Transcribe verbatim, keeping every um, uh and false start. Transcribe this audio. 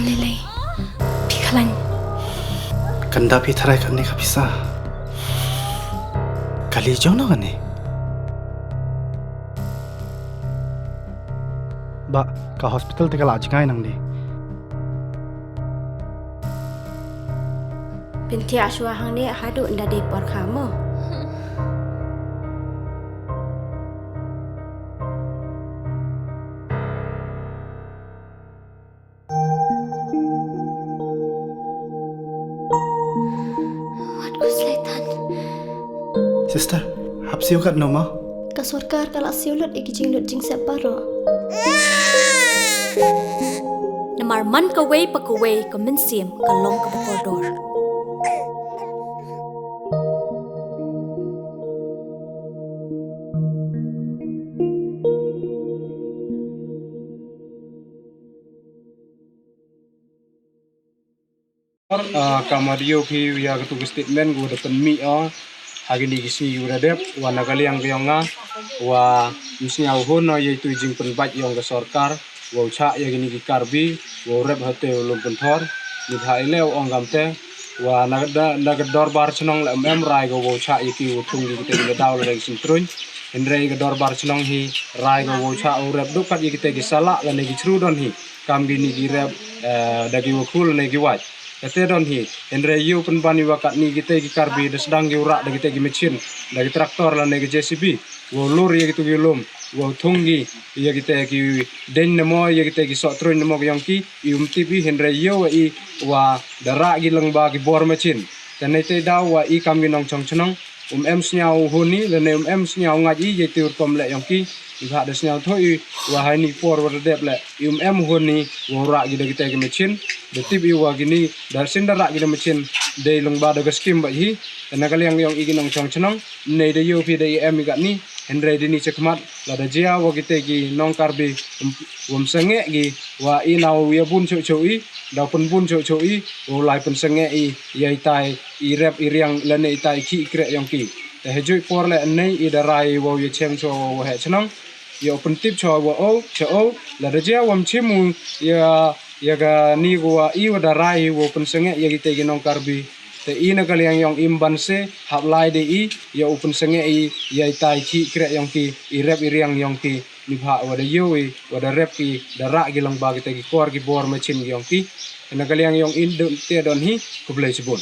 Lei lei. Phi khlañ. Kanda phi tharai kani ka pisa. Kali jong no kani. Ba ka hospital te ka la jngai nang di. Pynthia shuwa hangne haduh nda dei por kha mo. Wat ku slaitan. Sister, hap siew kat no ma? Ka sorkar ka la siew lut i ki jinglut jingsep baroh. Namar man kawei pa kawei ka mynsiem ka long kaba kordor. Ah, kamwa da yoh phi ya katu ka statement kawa da pynmih o ha kini ki sngi kiwa da dep, wa na ka liang ka yong nga, wa ym sñiaw hun o yeitu i jingpynbait yong ka sorkar wow chah ya kini ki Karbi wow rep hate u lum pynthor. Neibhah i leh u ong kamte, wa na ka da, na ka dorbar chnong leh ym em rai ko wow chah ya ki wow thung ki kitæ ki nadaw lane ki syntruñ. Hynrei ka dorbar chnong hi rai ko wow chah wow rep du kat ya kitæ ki salah lane ki chru don hi. Kam kini ki rep, eh, da ki wa khul lane ki wait. Katæ don hi, hynrei yow pynban i wa katni kitæ ki Karbi da sdang ki u rah da kitæ ki machine, da ki tractor lane ki J C B, wow lur ya kitu ki lum, wow thung ki ya kitæ ki deiñ namo, ya kitæ ki sohtruñ namo ki yong ki, i ym tip i, hynrei yow wa i wa da rah ki lyngba ki bor machine. Tæ neitæ daw wa i kam ki nongchong chnong, ym em sñiaw hun i, lane ym em sñiaw ngait i yeitu rukom leh yong ki. Neibhah da sñiawthooh i wa ha ini i por wa da dep leh, i ym em hun i wow rah ki da kitæ ki machine. Da tip i wa kini da sien da rah ki da machine, dei lyngba da ka scheme bait hi. Tæ na ka liang yong i ki nongchong chnong, ynne da yoh phi da i em i katni, hynrei dini chakhmat lada jia wa kitæ ki nong Karbi, wym, wym sangeh ki, wa i naw ya bun chooh chooh i, daw pynbun chooh chooh i, wow lai pynsangeh i ya itai i rep i riang lane itai i khih i kreh yong ki. Tæ heijooh i por leh ynne i da rai wow yachem chwa wa waheh chnong, yow pyntip chwa wa o, cha o, lada jia wym chim u ya, ya kani kawa i wa da rai wow pynsangeh ya kitæ ki nong Karbi. Tæ i na ka liang yong i ym ban se hap lai de i yow pynsangeh i ya itai i khih i kreh yong ki, i rep i riang yong ki. Neibhah wa da yoh i wa da rep ki, da rah ki lyngba kitæ ki kor ki bor machine ki yong ki. Tæ na ka liang yong i du tæ don hi, khublei chiboon.